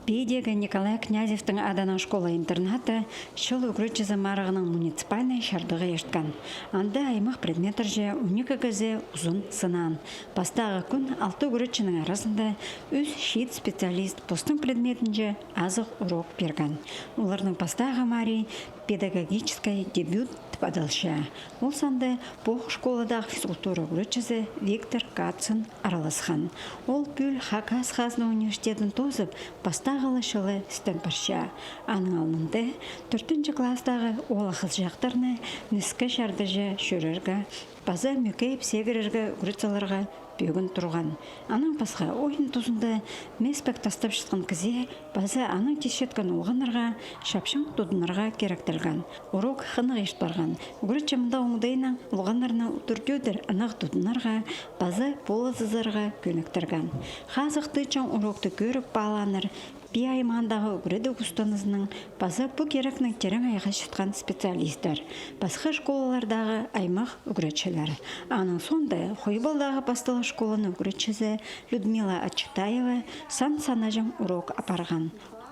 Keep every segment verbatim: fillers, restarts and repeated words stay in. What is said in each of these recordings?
Пиидегі Николай Князевтің адынаң школа-интернатта чыл ӱгретчізі марығының муниципальнай чардығы ирткен. Анда аймах предметтерҷе он ікі кізі узун сынаан. Пастағы кӱн алты ӱгретчінің аразында ӱс чиит специалист постың предметінҷе азых урок пирген. Оларның пастағы марии педагогическай дебют тіп адалча. Ол санда Пох школадағы физкультура ӱгретчізі Виктор Кацин араласхан. Ол пӱӱл Хакас хазна университедін тоозып, пастағы ла чылы істен парча. Аның алнында тӧртінҷі класстағы оолах-хызыҷахтарны ніске чардыҷа чӧрерге паза мӱкейіп сегірерге ӱгрет саларға пӧгін турған. Анаң пасха, ойын тузында мес пек тастапчатхан кізее паза анаң тисчеткен олғаннарға чапчаң тудынарға киректелген. Урок хынығ ирт парған. Ӱгретчі мында оңдайнаң олғаннарны удур-тӧдір ынағ тудынарға паза полызызарға кӧніктірген. Хазых тыытчаң урокты кӧріп паалааннар Пии аймаандағы ӱгредіг устанызының паза пу кирекнең тирең айғасчатхан специалистер, пасха школалардағы аймах ӱгретчілер. Аның соонда Хойбалдағы пасталығ школаның ӱгретчізі Людмила Ачитаева сан санаҷаң урок апарған.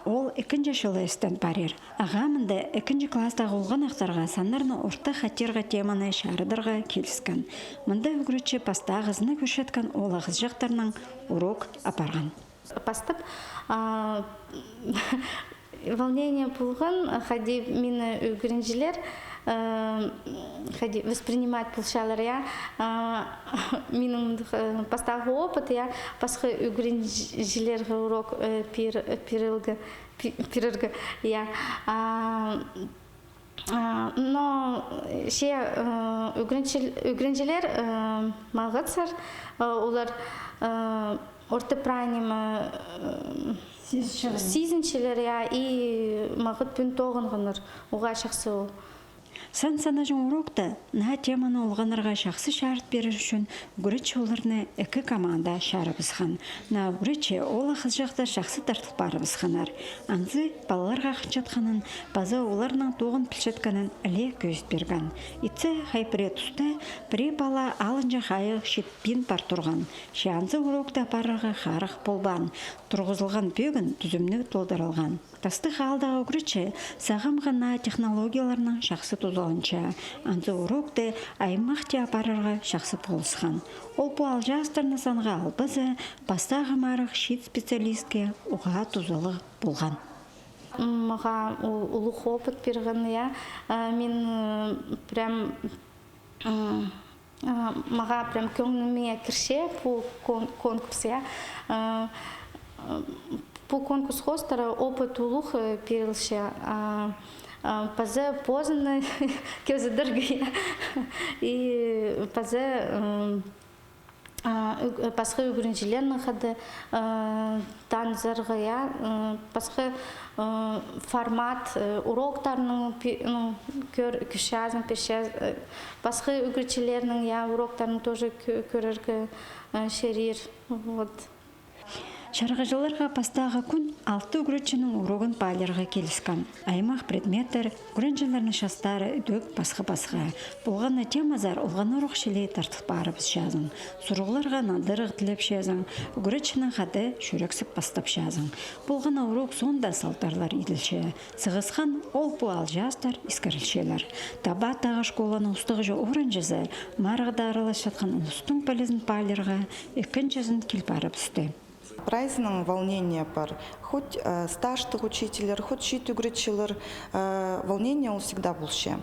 Ол ікінҷі чылы істен парир. Ағаа мында ікінҷі класстағы олғаннахтарға саннарны орта хатирға теманы чарыдарға киліскен. Мында ӱгретчі пастағызына кӧрчеткен оолах-хызыҷахтарнаң урок апарған. Пастап, а, волнение полған, хайди мині ӱгренҷілер, а, хайди воспринимать полчалар, я. А, минің, а, пастағы опыт, я, пасха ӱгренҷілерге урок, э, пир-, пирерге, пи-, пирерге, я. А, А, но, э, че, э, ӱгренҷіл-, ӱгренҷілер, э, молодецтер, э, олар, э, орта прай ниме, э, сизінчелер. Сизінчелер, я, и мағат пӱӱн тоғынғаннар, уғаа чахсы ол. Сан санаҷаң урокта наа теманы олғаннарға чахсы чарыт пирер ӱчӱн ӱгретчі оларны ікі команда чарыбысхан. Наа ӱгретчі оолах-хызыҷахтар чахсы тартыл парыбысханнар. Анзы палаларға хынчатханын паза оларның тоғын пілчеткенін іле кӧзіт пирген. Итсе, хай пірее туста пірее пала алынҷа хайығ читпин пар турған. Че анзы урокты апарарға харах полбаан. Турғызылған пӧгін тӱзімніг толдырылған. Тастых аалдағы ӱгретчі сағамғы наа технологияларнаң чахсы тузаланча. Анзы урокты аймах тее апарарға чахсы полысхан. Ол пу аалҷаастарны санға албаза, пастағы марығ чиит специалистке уғаа тузалығ полған. Мағаа у-, улуғ опыт пирген, я. А, мин, э, прям М, а, мағаа прям кӧңніме кірче пу кон-, конкурс, я. А, а, пу конкурс хоостыра опыт улуғ, э, пирілче. А, а, паза позыны кӧзідерге, я. И паза, м, а, ӱг-, пасха ӱгренҷілернең хада, а, танызарға, я, м, пасха, м, формат, э, уроктарның пи-, ну, кӧр-, кӧрчезің, пирче-, э, пасха ӱгретчілернің, я, уроктарын тоже кӧ-, кӧрерге, э, чарир. Вот. Чарғыҷыларға пастағы кӱн алты ӱгретчінің урогын паалирға киліскен. Аймах предметтер, ӱгренҷілернің частары ідӧк пасха-пасха. Полған на темазар олғаннар ох чіли тартыл парыбысчазың. Сурығларға нандырығ тілепчезің, ӱгретчінің хада чӱрексіп пастапчазың. Полған на урок соонда салтарлар иділче. Сығысхан ол-пу аалҷаастар искірілчелер. Таба аттағы школаның устағҷы оранҷызы марығда араласчатхан улустың пілізін паалирға ікінҷізін кил парыбысты. Прайзының волнение пар. Хоть, э, стажтығ учительлер, хоть чиит ӱгретчілер, э, волнение ол всегда полча.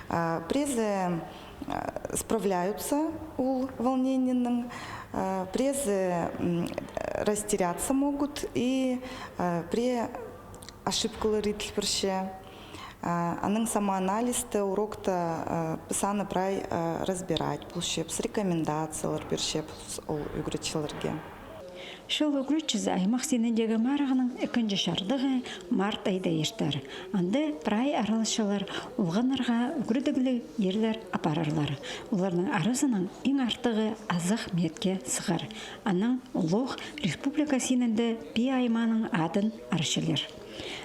Э, пірезі, э, справляются ол волнениенең, э, пірезі, м, растеряться могут и, э, пірее ошибкалар иділ пирче. А, аның самоанализте урокта, а, піс аны прай, а, разбирать полчабыс, рекомендациялар пирчебіс ол ӱгретчілерге. Чыл ӱгретчізі аймах синіндегі марығның ікінҷі чардығы март айда иртер. Анда прай араласчылар олғаннарға ӱгредігліг ирлер апарарлар. Оларның аразынаң иң артығы азах миитке сығар. Анаң улуғ республика синінде Пии аймааның адын арачылир.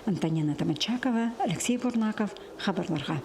Антонина Томачакова, Алексей Бурнаков, хабарларға.